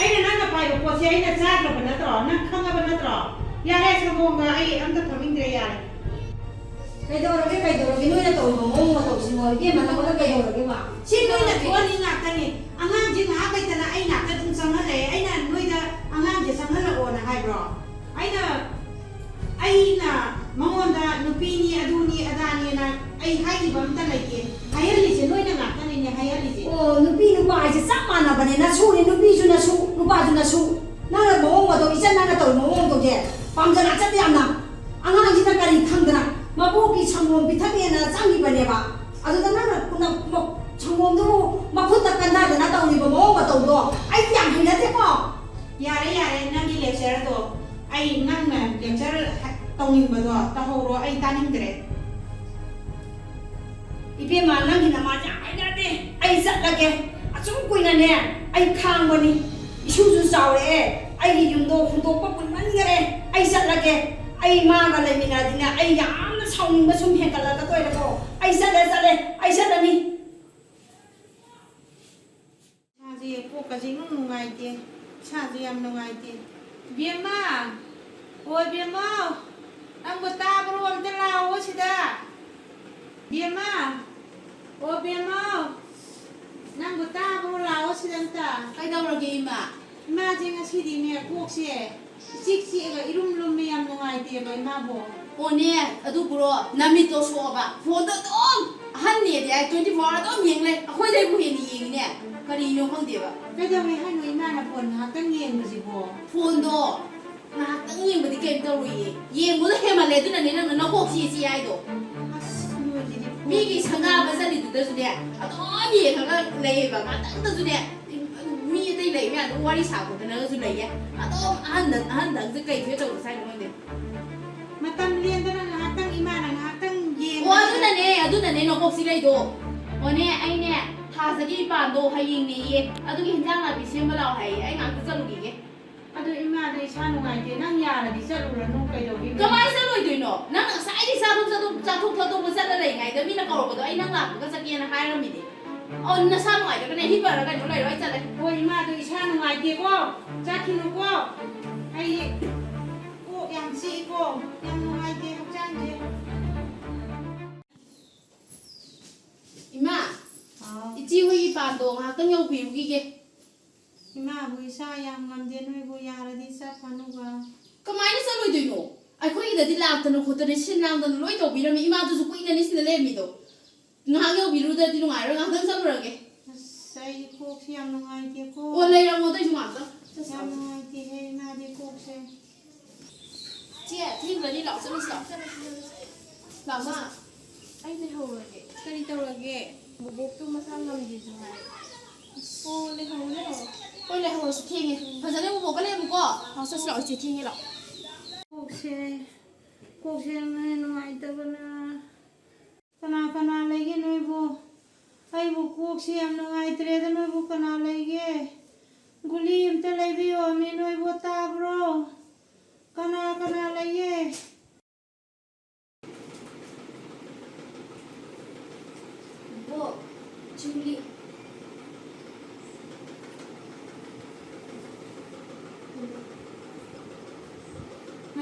ꯑꯩꯅ ꯅꯪꯅ ꯄꯥꯏꯕ ꯄꯣꯠꯁꯦ ꯑꯩꯅ ꯆꯥꯗ꯭ꯔꯕ ꯅꯠꯇ꯭ꯔꯣ? ꯅꯪ ꯈꯪꯉꯕ ꯅꯠꯇ꯭ꯔꯣ? ꯌꯥꯔꯦ, ꯁꯪꯒꯣꯝꯒ ꯑꯩ ꯑꯝꯇ ꯊꯛꯅꯤꯡꯗ꯭ꯔꯦ, ꯌꯥꯔꯦ꯫ ꯀꯩꯗꯧꯔꯒꯦ, ꯀꯩꯗꯧꯔꯒꯦ? ꯅꯣꯏꯅ ꯇꯧꯔꯤꯕ ꯃꯑꯣꯡ ꯃꯇꯧꯁꯤꯡꯗꯣ, ꯏꯕꯦꯝꯃ, ꯅꯉꯣꯟꯗ ꯀꯩꯗꯧꯔꯒꯦꯕ? ꯁꯤ ꯅꯣꯏꯅ ꯊꯣꯛꯍꯟꯅꯤꯡ ꯉꯥꯛꯇꯅꯤ꯫ ꯑꯉꯥꯡꯁꯦ ꯉꯥꯏꯍꯥꯛ ꯂꯩꯇꯅ ꯑꯩ ꯅꯥꯛꯇ ꯑꯗꯨꯝ ꯆꯪꯍꯜꯂꯛꯑꯦ꯫ ꯑꯩꯅ ꯅꯣꯏꯗ ꯑꯉꯥꯡꯁꯦ ꯆꯪꯍꯜꯂꯛꯑꯣꯅ ꯍꯥꯏꯕ꯭ꯔꯣ? ꯑꯩꯅ, ꯑꯩꯅ ꯃꯉꯣꯟꯗ ꯅꯨꯄꯤꯅꯤ, ꯑꯗꯨꯅꯤ, ꯑꯗꯥꯅꯤꯅ ꯑꯩ ꯍꯥꯏꯈꯤꯕ ꯑꯝꯇ ꯂꯩꯇꯦ꯫ ꯍꯥꯏꯍꯜꯂꯤꯁꯦ ꯅꯣꯏꯅ ꯉꯥꯛꯇꯅꯤꯅꯦ ꯍꯥꯏꯍꯜꯂꯤꯁꯦ꯫ ꯑꯣ, ꯅꯨꯄꯤ ꯅꯨꯄꯥ ꯍꯥꯏꯁꯦ ꯆꯞ ꯃꯥꯟꯅꯕꯅꯦ꯫ ꯅꯁꯨꯅꯤ, ꯅꯨꯄꯤꯁꯨ ꯅꯁꯨ, ꯅꯨꯄꯥꯁꯨ ꯅꯁꯨ꯫ ꯅꯪꯅ ꯃꯑꯣꯡ ꯃꯇꯧ, ꯏꯆꯟ ꯅꯪꯅ ꯇꯧꯔꯤ ꯃꯑꯣꯡ ꯃꯇꯧꯁꯦ ꯄꯥꯝꯖꯜꯂꯛꯆꯗꯦ ꯌꯥꯝꯅ꯫ ꯑꯉꯥꯡꯁꯤꯅ ꯀꯔꯤ ꯈꯪꯗꯅ ꯃꯕꯣꯛꯀꯤ ꯁꯪꯒꯣꯝ ꯄꯤꯊꯛꯅꯦꯅ ꯆꯪꯈꯤꯕꯅꯦꯕ꯫ ꯑꯗꯨꯗ ꯅꯪꯅ ꯅ-, ꯃ-, ꯁꯪꯒꯣꯝꯗꯨꯕꯨ ꯃꯈꯨꯠꯇ ꯀꯟꯊꯗꯅ ꯇꯧꯔꯤꯕ ꯃꯑꯣꯡ ꯃꯇꯧꯗꯣ ꯑꯩꯗꯤ ꯌꯥꯝ ꯍꯩꯅꯗꯦꯀꯣ꯫ ꯌꯥꯔꯦ, ꯌꯥꯔꯦ, ꯅꯪꯒꯤ lectureꯗꯣ ꯑꯩ, ꯅꯪꯅ lecture ꯍ-, ꯇꯧꯅꯤꯡꯕꯗꯣ ꯇꯧꯍꯧꯔꯣ, ꯑꯩ ꯇꯥꯅꯤꯡꯗ꯭ꯔꯦ꯫ ꯏꯕꯦꯝꯃ, ꯅꯪꯒꯤ ꯅꯃꯥꯁꯦ ꯌꯥꯝ ꯍꯩꯅꯗꯦ꯫ ꯑꯩ ꯆꯠꯂꯒꯦ꯫ ꯑꯁꯨꯝ ꯀꯨꯏꯅꯅꯦ ꯑꯩ ꯈꯥꯡꯕꯅꯤ꯫ ꯏꯁꯨꯁꯨ ꯆꯥꯎꯔꯛꯑꯦ꯫ ꯑꯩꯒꯤ ꯌꯨꯝꯗꯣ ꯍꯨꯟꯗꯣꯛꯄ ꯀꯨꯏꯃꯟꯈꯔꯦ꯫ ꯑꯩ ꯆꯠꯂꯒꯦ꯫ ꯑꯩ ꯃꯥꯒ ꯂꯩꯃꯤꯟꯅꯔꯗꯤꯅꯦ ꯑꯩ ꯌꯥꯝꯅ ꯁꯥꯎꯅꯤꯡꯕ ꯁꯨꯝ ꯍꯦꯟꯒꯠꯂꯛꯀꯗꯣꯏꯔꯦꯀꯣ꯫ ꯑꯩ ꯆꯠꯂꯦ, ꯆꯠꯂꯦ, ꯑꯩ ꯆꯠꯂꯅꯤ꯫ ꯏꯁꯥꯁꯦ, ꯀꯣꯛꯀꯁꯦ ꯏꯅꯨꯡ ꯅꯨꯡꯉꯥꯏꯇꯦ꯫ ꯏꯁꯥꯁꯦ ꯌꯥꯝ ꯅꯨꯡꯉꯥꯏꯇꯦ꯫ ꯕꯦꯝꯃ! ꯑꯣ ꯕꯦꯝꯃ! ꯅꯪꯕꯨ ꯇꯥꯕ꯭ꯔꯣ? ꯑꯝꯇ ꯂꯥꯛꯑꯣ ꯁꯤꯗ꯫ ꯕꯦꯝꯃ! ꯑꯣ, ꯕꯦꯝꯃ! ꯅꯪꯕꯨ ꯇꯥꯕ꯭ꯔꯣ? ꯂꯥꯛꯑꯣ ꯁꯤꯗ ꯑꯝꯇ꯫ ꯀꯩꯗꯧꯔꯒꯦ, ꯏꯃꯥ? ꯏꯃꯥꯁꯦ ꯉꯁꯤꯗꯤꯅꯦ, ꯀꯣꯛꯁꯦ ꯏꯆꯤꯛ ꯆꯤꯛꯑꯒ ꯏꯔꯨꯝ ꯂꯨꯝꯃꯦ, ꯌꯥꯝ ꯅꯨꯡꯉꯥꯏꯇꯦꯕ ꯏꯃꯥꯕꯨ꯫ ꯑꯣꯅꯦ, ꯑꯗꯨꯕꯨꯔꯣ? ꯅꯃꯤꯠꯇꯣ ꯁꯣꯛꯑꯕ? ꯐꯣꯟꯗꯣ ꯑꯗꯨꯝ ꯑꯍꯟꯅꯦꯗꯤ ꯍꯥꯏ, twenty four hour ꯑꯗꯨꯝ ꯌꯦꯡ ꯂꯩ꯫ ꯑꯩꯈꯣꯏꯗꯩꯕꯨ ꯍꯦꯟꯅ ꯌꯦꯡꯉꯤꯅꯦ꯫ ꯀꯔꯤꯅꯣ ꯈꯪꯗꯦꯕ꯫ ꯀꯩꯗꯧꯔꯦ ꯍꯥꯏꯅꯣ ꯏꯃꯥꯅ ꯐꯣꯟ ꯉꯥꯏꯍꯥꯛꯇꯪ ꯌꯦꯡꯕꯁꯤꯕꯣ? ꯐꯣꯟꯗꯣ ꯉꯥꯏꯍꯥꯛꯇꯪ ꯌꯦꯡꯕꯗꯤ ꯀꯩꯝ ꯇꯧꯔꯣꯏꯌꯦ꯫ ꯌꯦꯡꯕꯗꯣ ꯍꯦꯟꯃꯜꯂꯦ, ꯑꯗꯨꯅꯅꯦ ꯅꯪꯅ ꯅꯀꯣꯛ ꯆꯤꯛꯏ ꯆꯤꯛꯏ ꯍꯥꯏꯗꯣ꯫ ꯑꯁ, ꯅꯣꯏꯁꯤꯗꯤ ꯐꯣꯟ ꯃꯤꯒꯤ ꯁꯪꯒꯥꯕ ꯆꯠꯂꯤꯗꯨꯗꯁꯨꯅꯦ, ꯑꯗꯨꯝ ꯌꯦꯡꯉꯒ ꯂꯩꯌꯦꯕ꯫ ꯉꯥꯛꯇꯪꯗꯁꯨꯅꯦ, ꯃꯤ ꯑꯇꯩ ꯂꯩ ꯃꯌꯥꯝꯗꯨ ꯋꯥꯔꯤ ꯁꯥ ꯈꯣꯠꯇꯅꯒꯁꯨ ꯂꯩꯌꯦ꯫ ꯑꯗꯨꯝ ꯑꯍꯟꯗ, ꯑꯍꯟꯗꯪꯁꯦ ꯀꯩ ꯊꯣꯛꯑꯦ ꯇꯧꯕ ꯁꯥꯏꯅꯣ ꯈꯪꯗꯦ꯫ ꯃꯇꯝ ꯂꯦꯟꯗꯅ ꯉꯥꯏꯍꯥꯛꯇꯪ ꯏꯃꯥꯅ ꯉꯥꯏꯍꯥꯛꯇꯪ ꯌꯦꯡꯕ꯫ ꯑꯣ, ꯑꯗꯨꯅꯅꯦ, ꯑꯗꯨꯅꯅꯦ ꯅꯀꯣꯛ ꯆꯤꯛꯂꯛꯏꯗꯣ꯫ ꯑꯣꯅꯦ, ꯑꯩꯅꯦ ꯊꯥꯖꯒꯤ ꯏꯄꯥꯟꯗꯣ ꯍꯌꯦꯡꯅꯦꯌꯦ꯫ ꯑꯗꯨꯒꯤ ꯍꯤꯟꯖꯥꯡ ꯅꯥꯄꯤ ꯁꯦꯝꯕ ꯂꯥꯛꯑꯣ ꯍꯥꯏꯌꯦ꯫ ꯑꯩ ꯉꯥꯛꯇ ꯆꯠꯂꯨꯈꯤꯒꯦ꯫ ꯑꯗꯨ ꯏꯃꯥꯗ ꯏꯁꯥ ꯅꯨꯡꯉꯥꯏꯇꯦ꯫ ꯅꯪ ꯌꯥꯔꯗꯤ ꯆꯠꯂꯨꯔꯅꯨ꯫ ꯀꯩꯗꯧꯒꯦ? ꯀꯃꯥꯏꯅ ꯆꯠꯂꯣꯏꯗꯣꯏꯅꯣ? ꯅꯪ ꯉꯁꯥꯏꯗꯩ ꯆꯥꯊꯣꯛ ꯆꯥꯊꯣꯛ ꯆꯥꯊꯣꯛ ꯆꯥꯊꯣꯛꯄ ꯆꯠꯂ ꯂꯩꯉꯩꯗ ꯃꯤꯅ ꯀꯧꯔꯛꯄꯗꯣ ꯑꯩ ꯅꯪ ꯂꯥꯛꯄꯒ ꯆꯠꯀꯦꯅ ꯍꯥꯏꯔꯝꯃꯤꯅꯦ꯫ ꯑꯣ, ꯅꯁꯥ ꯅꯨꯡꯉꯥꯏꯇ꯭ꯔꯒꯅ ꯍꯤꯞꯄꯔ ꯀꯩꯅꯣ ꯂꯩꯔꯣ, ꯑꯩ ꯆꯠꯂꯦ꯫ ꯍꯣꯏ, ꯏꯃꯥꯗꯣ ꯏꯁꯥ ꯅꯨꯡꯉꯥꯏꯇꯦꯀꯣ, ꯆꯠꯈꯤꯅꯨꯀꯣ꯫ ꯑꯩ ꯀꯣꯛ ꯌꯥꯝ ꯆꯤꯛꯏꯀꯣ, ꯌꯥꯝ ꯅꯨꯡꯉꯥꯏꯇꯦ ꯍꯛꯆꯥꯡꯁꯦ꯫ ꯏꯃꯥ, ꯍꯥꯎ꯫ ꯏꯆꯦ ꯍꯣꯏꯒꯤ ꯄꯥꯟꯗꯣ ꯉꯥꯏꯍꯥꯛꯇꯪ ꯌꯧꯕꯤꯔꯨꯈꯤꯒꯦ꯫ ꯏꯃꯥꯕꯨ ꯏꯁꯥ ꯌꯥꯝ ꯉꯝꯗꯦ, ꯅꯣꯏꯕꯨ ꯌꯥꯔꯗꯤ ꯆꯠꯈ꯭ꯔꯅꯨꯕ꯫ ꯀꯃꯥꯏꯅ ꯆꯠꯂꯣꯏꯗꯣꯏꯅꯣ? ꯑꯩꯈꯣꯏꯒꯤꯗꯗꯤ ꯂꯥꯛꯇꯅ ꯈꯣꯠꯇꯅ ꯁꯤꯟ ꯂꯥꯡꯗꯅ ꯂꯣꯏ ꯇꯧꯕꯤꯔꯝꯃꯤ꯫ ꯏꯃꯥꯗꯨꯁꯨ ꯀꯨꯏꯅꯅꯤ ꯁꯤꯗ ꯂꯩꯔꯝꯃꯤꯗꯣ꯫ ꯉꯥꯏꯍꯥꯛ ꯌꯧꯕꯤꯔꯨꯗ꯭ꯔꯗꯤ ꯅꯨꯡꯉꯥꯏꯔꯣꯏ, ꯉꯥꯏꯍꯥꯛꯇꯪ ꯆꯠꯂꯨꯔꯒꯦ꯫ ꯑꯁ, ꯑꯩ ꯀꯣꯛꯁꯤ ꯌꯥꯝ ꯅꯨꯡꯉꯥꯏꯇꯦꯀꯣ꯫ ꯑꯣ, ꯂꯩꯔꯝꯃꯣ, ꯑꯗꯨꯏꯁꯨ ꯉꯥꯏꯍꯥꯛꯇꯪ꯫ ꯆꯠꯁꯤ, ꯌꯥꯝ ꯂꯥꯛꯑꯣ꯫ ꯅꯨꯡꯉꯥꯏꯇꯦꯍꯦ, ꯏꯃꯥꯗꯤ ꯀꯣꯛꯁꯦ꯫ ꯆꯦ, ꯊꯦꯡꯈ꯭ꯔꯅꯤ, ꯂꯥꯛꯑꯣ, ꯆꯠꯂꯁꯤ ꯂꯥꯛꯑꯣ꯫ ꯂꯥꯛꯑꯣ, ꯃꯥ꯫ ꯑꯩ ꯂꯩꯍꯧꯔꯒꯦ꯫ ꯀꯔꯤ ꯇꯧꯔꯒꯦ? ꯕꯣꯕꯣꯛꯇꯣ ꯃꯁꯥ ꯉꯝꯗꯦꯁꯨ ꯍꯥꯏ꯫ ꯑꯣ, ꯂꯩꯍꯧꯔꯣ, ꯂꯩꯍꯧꯔꯣ꯫ ꯍꯣꯏ, ꯂꯩꯍꯧꯔꯁꯤ, ꯊꯦꯡꯉꯦ꯫ ꯐꯖꯅ ꯕꯣꯕꯣꯛꯀ ꯂꯩꯔꯝꯃꯨꯀꯣ꯫ ꯑꯥꯎ, ꯆꯠꯁꯤ ꯂꯥꯛꯑꯣ, ꯏꯆꯦ, ꯊꯦꯡꯉꯦ, ꯂꯥꯛꯑꯣ꯫ ꯀꯣꯛꯁꯦ, ꯀꯣꯛꯁꯦ ꯌꯥꯝꯅ ꯅꯨꯡꯉꯥꯏꯇꯕꯅ꯫ ꯀꯅꯥ ꯀꯅꯥ ꯂꯩꯒꯦ ꯅꯣꯏꯕꯨ? ꯑꯩꯕꯨ ꯀꯣꯛꯁꯤ ꯌꯥꯝ ꯅꯨꯡꯉꯥꯏꯇ꯭ꯔꯦꯗ, ꯅꯣꯏꯕꯨ ꯀꯅꯥ ꯂꯩꯒꯦ? ꯒꯨꯂꯤ ꯑꯝꯇ ꯂꯩꯕꯤꯌꯣꯃꯤ, ꯅꯣꯏꯕꯨ ꯇꯥꯕ꯭ꯔꯣ? ꯀꯅꯥ ꯀꯅꯥ ꯂꯩꯒꯦ? ꯕꯣ, ꯆꯤꯡꯂꯤ꯫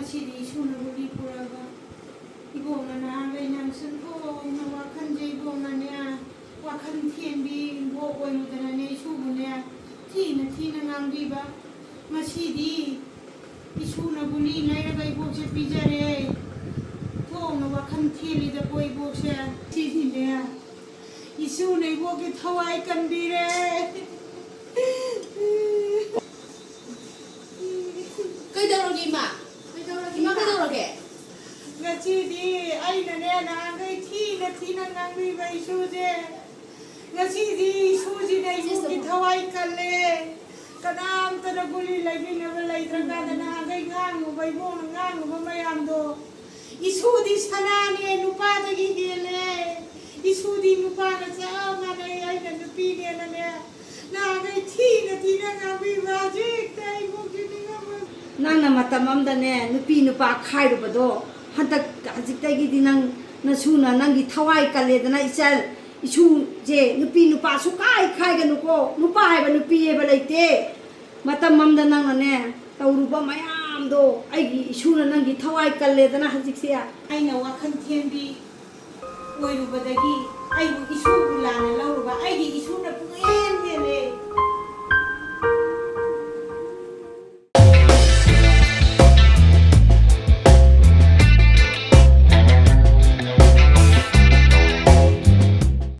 ꯁꯤꯗꯤ ꯏꯁꯨꯅ ꯒꯨꯂꯤ ꯄꯨꯔꯛꯑꯒ ꯏꯕꯣꯛꯅ ꯅꯍꯥꯟꯈꯩ ꯅꯪ ꯁꯨꯝ ꯊꯣꯛꯅ ꯋꯥꯈꯜꯁꯦ ꯏꯕꯣꯛꯅꯅꯦ, ꯋꯥꯈꯜ ꯊꯦꯝꯕꯤ ꯏꯕꯣꯛ ꯑꯣꯏꯔꯨꯗꯅꯅꯦ ꯏꯁꯨꯕꯨꯅꯦ ꯊꯤꯅ ꯊꯤꯅ ꯉꯥꯡꯕꯤꯕ꯫ ꯉꯁꯤꯗꯤ ꯏꯁꯨꯅ ꯒꯨꯂꯤ ꯂꯩꯔꯒ ꯏꯕꯣꯛꯁꯦ ꯄꯤꯖꯔꯦ꯫ ꯊꯣꯛꯅ ꯋꯥꯈꯜ ꯊꯦꯜꯂꯤꯗꯀꯣ ꯏꯕꯣꯛꯁꯦ꯫ ꯁꯤꯁꯤꯅꯦ ꯏꯁꯨꯅ ꯏꯕꯣꯛꯀꯤ ꯊꯋꯥꯏ ꯀꯟꯕꯤꯔꯦ꯫ ꯀꯩꯗꯧꯔꯒꯦ ꯏꯃꯥ? ꯀꯩꯗꯧꯔꯒꯦ ꯏꯃꯥ, ꯏꯃꯥ? ꯀꯩꯗꯧꯔꯒꯦ? ꯉꯁꯤꯗꯤ ꯑꯩꯅꯅꯦ ꯅꯍꯥꯟꯈꯩ ꯊꯤꯅ ꯊꯤꯅ ꯉꯥꯡꯕꯤꯕ ꯏꯁꯨꯁꯦ, ꯉꯁꯤꯗꯤ ꯏꯁꯨꯁꯤꯅ ꯏꯕꯣꯛꯀꯤ ꯊꯋꯥꯏ ꯀꯜꯂꯦ꯫ ꯀꯅꯥꯝꯇꯅ ꯒꯨꯂꯤ ꯂꯩꯕꯤꯅꯕ ꯂꯩꯇ꯭ꯔꯀꯥꯟꯗ ꯅꯍꯥꯟꯈꯩ ꯉꯥꯡꯉꯨꯕ ꯏꯕꯣꯛꯅ ꯉꯥꯡꯉꯨꯕ ꯃꯌꯥꯝꯗꯣ, ꯏꯁꯨꯗꯤ ꯁꯅꯥꯅꯦ, ꯅꯨꯄꯥꯗꯒꯤ ꯍꯦꯜꯂꯦ꯫ ꯏꯁꯨꯗꯤ ꯅꯨꯄꯥꯒ ꯆꯞ ꯃꯥꯟꯅꯩ, ꯑꯩꯅ ꯅꯨꯄꯤꯅꯦꯅꯅꯦ ꯅꯍꯥꯟꯈꯩ ꯊꯤꯅ ꯊꯤꯅ ꯉꯥꯡꯕꯤꯕ ꯍꯧꯖꯤꯛꯇ ꯑꯩꯕꯨ ꯅꯤꯡꯉꯝꯃꯣꯏ꯫ ꯅꯪꯅ ꯃꯇꯝ ꯑꯃꯗꯅꯦ ꯅꯨꯄꯤ ꯅꯨꯄꯥ ꯈꯥꯏꯔꯨꯕꯗꯣ, ꯍꯟꯗꯛ ꯍꯧꯖꯤꯛꯇꯒꯤꯗꯤ ꯅꯪ ꯅꯁꯨꯅ ꯅꯪꯒꯤ ꯊꯋꯥꯏ ꯀꯜꯂꯦꯗꯅ ꯏꯆꯜ, ꯏꯁꯨꯁꯦ ꯅꯨꯄꯤ ꯅꯨꯄꯥ ꯁꯨꯈꯥꯏ ꯈꯥꯏꯒꯅꯨꯀꯣ꯫ ꯅꯨꯄꯥ ꯍꯥꯏꯕ ꯅꯨꯄꯤ ꯍꯥꯏꯕ ꯂꯩꯇꯦ꯫ ꯃꯇꯝ ꯑꯃꯗ ꯅꯪꯅꯅꯦ ꯇꯧꯔꯨꯕ ꯃꯌꯥꯝꯗꯣ, ꯑꯩꯒꯤ ꯏꯁꯨꯅ ꯅꯪꯒꯤ ꯊꯋꯥꯏ ꯀꯜꯂꯦꯗꯅ ꯍꯧꯖꯤꯛꯁꯦ꯫ ꯑꯩꯅ ꯋꯥꯈꯜ ꯊꯦꯝꯕꯤ ꯑꯣꯏꯔꯨꯕꯗꯒꯤ ꯑꯩꯕꯨ ꯏꯁꯨꯕꯨ ꯂꯥꯟꯅ ꯂꯧꯔꯨꯕ, ꯑꯩꯒꯤ ꯏꯁꯨꯅ ꯄꯨꯡꯍꯦꯟ ꯍꯦꯟꯅ